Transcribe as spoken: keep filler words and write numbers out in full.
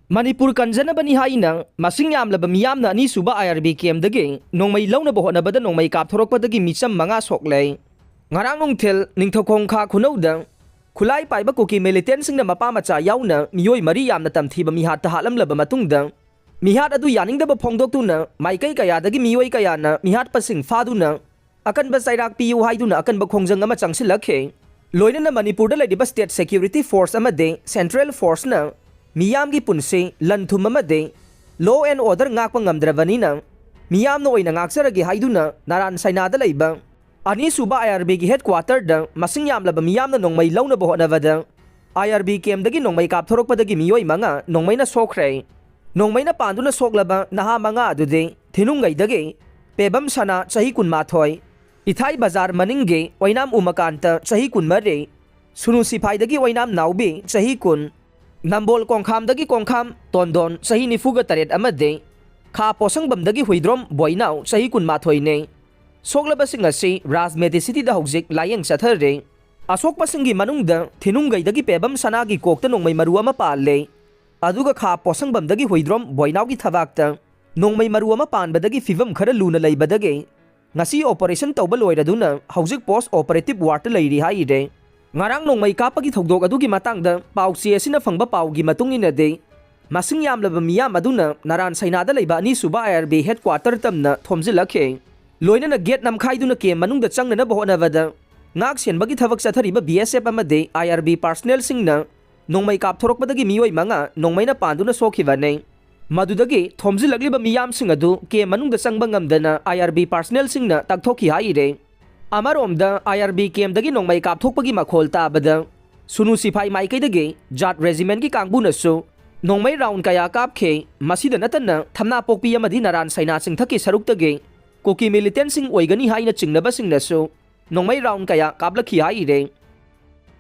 ꯃꯅꯤꯄꯨꯔ ꯀꯟꯖꯅꯕꯅꯤ ꯍꯥꯏꯅ ꯃꯁꯤꯡ ꯌꯥꯝꯂꯕ ꯃꯤꯌꯥꯝꯅ ꯑꯅꯤꯁꯨꯕ ꯑꯥꯏ ꯑꯥꯔ ꯕꯤ ꯀꯦꯝꯗꯒꯤ ꯅꯣꯡꯃꯩ ꯂꯧꯅꯕ ꯍꯣꯠꯅꯕꯗ ꯅꯣꯡꯃꯩ ꯀꯥꯞꯊꯣꯔꯛꯄꯗꯒꯤ ꯃꯤꯆꯝ ꯃꯉꯥ ꯁꯣꯛꯂꯦ꯫ ꯉꯔꯥꯡ ꯅꯨꯡꯊꯤꯜ ꯅꯤꯡꯊꯧꯈꯣꯡ ꯈꯥ ꯈꯨꯅꯧꯗ ꯈꯨꯠꯂꯥꯏ ꯄꯥꯏꯕ ꯀꯨꯀꯤ ꯃꯤꯂꯤꯇꯦꯟꯁꯤꯡꯅ ꯃꯄꯥ ꯃꯆꯥ ꯌꯥꯎꯅ ꯃꯤꯑꯣꯏ ꯃꯔꯤ ꯌꯥꯝꯅ ꯇꯝꯊꯤꯕ ꯃꯤꯍꯥꯠꯇ ꯍꯥꯠꯂꯝꯂꯕ ꯃꯇꯨꯡꯗ, ꯃꯤꯍꯥꯠ ꯑꯗꯨ ꯌꯥꯅꯤꯡꯗꯕ ꯐꯣꯡꯗꯣꯛꯇꯨꯅ ꯃꯥꯏꯀꯩ ꯀꯌꯥꯗꯒꯤ ꯃꯤꯑꯣꯏ ꯀꯌꯥꯅ ꯃꯤꯍꯥꯠꯄꯁꯤꯡ ꯐꯥꯗꯨꯅ ꯑꯀꯟꯕ ꯆꯩꯔꯥꯛ ꯄꯤꯌꯨ ꯍꯥꯏꯗꯨꯅ ꯑꯀꯟꯕ ꯈꯣꯡꯖꯪ ꯑꯃ ꯆꯪꯁꯤꯜꯂꯛꯈꯤ꯫ ꯂꯣꯏꯅꯅ ꯃꯅꯤꯄꯨꯔꯗ ꯂꯩꯔꯤꯕ ꯁ꯭ꯇꯦꯠ ꯁꯦꯀ꯭ꯌꯨꯔꯤꯇꯤ ꯐꯣꯔꯁ ꯑꯃꯗꯤ ꯁꯦꯟꯇ꯭ꯔꯦꯜ ꯐꯣꯔꯁꯅ ꯃꯤꯌꯥꯝꯒꯤ ꯄꯨꯟꯁꯤ, ꯂꯟ ꯊꯨꯝ ꯑꯃꯗꯤ law and order ꯉꯥꯛꯄ ꯉꯝꯗ꯭ꯔꯕꯅꯤꯅ, ꯃꯤꯌꯥꯝꯅ ꯑꯣꯏꯅ ꯉꯥꯛꯆꯔꯒꯦ ꯍꯥꯏꯗꯨꯅ ꯅꯥꯔꯥꯟ ꯁꯥꯏꯅꯥꯗ ꯂꯩꯕ ꯑꯅꯤꯁꯨꯕ ꯑꯥꯏ ꯑꯥꯔ ꯕꯤꯒꯤ ꯍꯦꯗꯀ꯭ꯋꯥꯇꯔꯗ ꯃꯁꯤꯡ ꯌꯥꯝꯂꯕ ꯃꯤꯌꯥꯝꯅ ꯅꯣꯡꯃꯩ ꯂꯧꯅꯕ ꯍꯣꯠꯅꯕꯗ, ꯑꯥꯏ ꯑꯥꯔ ꯕꯤ ꯀꯦꯝꯗꯒꯤ ꯅꯣꯡꯃꯩ ꯀꯥꯞꯊꯣꯔꯛꯄꯗꯒꯤ ꯃꯤꯑꯣꯏ ꯃꯉꯥ ꯅꯣꯡꯃꯩꯅ ꯁꯣꯛꯈ꯭ꯔꯦ꯫ ꯅꯣꯡꯃꯩꯅ ꯄꯥꯟꯗꯨꯅ ꯁꯣꯛꯂꯕ ꯅꯍꯥ ꯃꯉꯥ ꯑꯗꯨꯗꯤ ꯊꯤꯅꯨꯡꯒꯩꯗꯒꯤ ꯄꯦꯕꯝ ꯁꯅꯥ, ꯆꯍꯤ ꯀꯨꯟꯃꯥꯊꯣꯏ, ꯏꯊꯥꯏ ꯕꯖꯥꯔ ꯃꯅꯤꯡꯒꯤ ꯑꯣꯏꯅꯥꯝ ꯎꯃꯀꯥꯟꯇ, ꯆꯍꯤ ꯀꯨꯟꯃꯔꯤ, ꯁꯨꯅꯨ ꯁꯤꯐꯥꯏꯗꯒꯤ ꯑꯣꯏꯅꯥꯝ ꯅꯥꯎꯕꯤ, ꯆꯍꯤ ꯀꯨꯟ, ꯅꯝꯕꯣꯜ ꯀꯣꯡꯈꯥꯝꯗꯒꯤ ꯀꯣꯡꯈꯥꯝ ꯇꯣꯟꯗꯣꯟ, ꯆꯍꯤ ꯅꯤꯐꯨꯒ ꯇꯔꯦꯠ ꯑꯃꯗꯤ ꯈꯥ ꯄꯣꯁꯪꯕꯝꯗꯒꯤ ꯍꯨꯏꯗ꯭ꯔꯣꯝ ꯕꯣꯏꯅꯥꯎ, ꯆꯍꯤ ꯀꯨꯟꯃꯥꯊꯣꯏꯅꯤ꯫ ꯁꯣꯛꯂꯕꯁꯤꯡ ꯑꯁꯤ ꯔꯥꯖ ꯃꯦꯗꯤꯁꯤꯇꯤꯗ ꯍꯧꯖꯤꯛ ꯂꯥꯌꯦꯡ ꯆꯠꯊꯔꯤ꯫ ꯑꯁꯣꯛꯄꯁꯤꯡꯒꯤ ꯃꯅꯨꯡꯗ ꯊꯤꯅꯨꯡꯒꯩꯗꯒꯤ ꯄꯦꯕꯝ ꯁꯅꯥꯒꯤ ꯀꯣꯛꯇ ꯅꯣꯡꯃꯩ ꯃꯔꯨ ꯑꯃ ꯄꯥꯜꯂꯦ꯫ ꯑꯗꯨꯒ ꯈꯥ ꯄꯣꯁꯪꯕꯝꯗꯒꯤ ꯍꯨꯏꯗ꯭ꯔꯣꯝ ꯕꯣꯏꯅꯥꯎꯒꯤ ꯊꯕꯥꯛꯇ ꯅꯣꯡꯃꯩ ꯃꯔꯨ ꯑꯃ ꯄꯥꯟꯕꯗꯒꯤ ꯐꯤꯕꯝ ꯈꯔ ꯂꯨꯅ ꯂꯩꯕꯗꯒꯤ ꯉꯁꯤ ꯑꯣꯄꯔꯦꯁꯟ ꯇꯧꯕ ꯂꯣꯏꯔꯗꯨꯅ ꯍꯧꯖꯤꯛ ꯄꯣꯁ ꯑꯣꯄꯔꯦꯇꯤꯚ ꯋꯥꯔꯗꯇ ꯂꯩꯔꯤ ꯍꯥꯏꯔꯦ꯫ ꯉꯔꯥꯡ ꯅꯣꯡꯃꯩ ꯀꯥꯞꯄꯒꯤ ꯊꯧꯗꯣꯛ ꯑꯗꯨꯒꯤ ꯃꯇꯥꯡꯗ ꯄꯥꯎ ꯆꯦ ꯑꯁꯤꯅ ꯐꯪꯕ ꯄꯥꯎꯒꯤ ꯃꯇꯨꯡ ꯏꯟꯅꯗꯤ, ꯃꯁꯤꯡ ꯌꯥꯝꯂꯕ ꯃꯤꯌꯥꯝ ꯑꯗꯨꯅ ꯅꯥꯔꯥꯟ ꯁꯥꯏꯅꯥꯗ ꯂꯩꯕ ꯑꯅꯤꯁꯨꯕ ꯑꯥꯏ ꯑꯥꯔ ꯕꯤ ꯍꯦꯗꯀ꯭ꯋꯥꯇꯔ ꯇꯝꯅ ꯊꯣꯝꯖꯤꯜꯂꯛꯈꯤ꯫ ꯂꯣꯏꯅꯅ ꯒꯦꯠ ꯅꯝꯈꯥꯏꯗꯨꯅ ꯀꯦꯝ ꯃꯅꯨꯡꯗ ꯆꯪꯅꯅꯕ ꯍꯣꯠꯅꯕꯗ ꯉꯥꯛ ꯁꯦꯟꯕꯒꯤ ꯊꯕꯛ ꯆꯠꯊꯔꯤꯕ ꯕꯤ ꯑꯦꯁ ꯑꯦꯐ ꯑꯃꯗꯤ ꯑꯥꯏ ꯑꯥꯔ ꯕꯤ ꯄꯥꯔꯁꯅꯦꯜꯁꯤꯡꯅ ꯅꯣꯡꯃꯩ ꯀꯥꯞꯊꯣꯔꯛꯄꯗꯒꯤ ꯃꯤꯑꯣꯏ ꯃꯉꯥ ꯅꯣꯡꯃꯩꯅ ꯄꯥꯟꯗꯨꯅ ꯁꯣꯛꯈꯤꯕꯅꯤ꯫ ꯃꯗꯨꯗꯒꯤ ꯊꯣꯝꯖꯤꯜꯂꯛꯂꯤꯕ ꯃꯤꯌꯥꯝꯁꯤꯡ ꯑꯗꯨ ꯀꯦꯝ ꯃꯅꯨꯡꯗ ꯆꯪꯕ ꯉꯝꯗꯅ ꯑꯥꯏ ꯑꯥꯔ ꯕꯤ ꯄꯥꯔꯁꯅꯦꯜꯁꯤꯡꯅ ꯇꯛꯊꯣꯛꯈꯤ ꯍꯥꯏꯔꯦ꯫ ꯑꯃꯔꯣꯝꯗ ꯑꯥꯏ ꯑꯥꯔ ꯕꯤ ꯀꯦꯝꯗꯒꯤ ꯅꯣꯡꯃꯩ ꯀꯥꯞꯊꯣꯛꯄꯒꯤ ꯃꯈꯣꯜ ꯇꯥꯕꯗ ꯁꯨꯅꯨ ꯁꯤꯐꯥꯏ ꯃꯥꯏꯀꯩꯗꯒꯤ ꯖꯥꯠ ꯔꯦꯖꯤꯃꯦꯟꯒꯤ ꯀꯥꯡꯕꯨꯅꯁꯨ ꯅꯣꯡꯃꯩ ꯔꯥꯎꯟ ꯀꯌꯥ ꯀꯥꯞꯈꯤ꯫ ꯃꯁꯤꯗ ꯅꯠꯇꯅ ꯊꯝꯅꯥꯄꯣꯛꯄꯤ ꯑꯃꯗꯤ ꯅꯔꯥꯟ ꯁꯥꯏꯅꯥ ꯆꯤꯡꯊꯛꯀꯤ ꯁꯔꯨꯛꯇꯒꯤ ꯀꯨꯀꯤ ꯃꯤꯂꯤꯇꯦꯟꯁꯤꯡ ꯑꯣꯏꯒꯅꯤ ꯍꯥꯏꯅ ꯆꯤꯡꯅꯕꯁꯤꯡꯅꯁꯨ ꯅꯣꯡꯃꯩ ꯔꯥꯎꯟ ꯀꯌꯥ ꯀꯥꯞꯂꯛꯈꯤ ꯍꯥꯏꯔꯦ꯫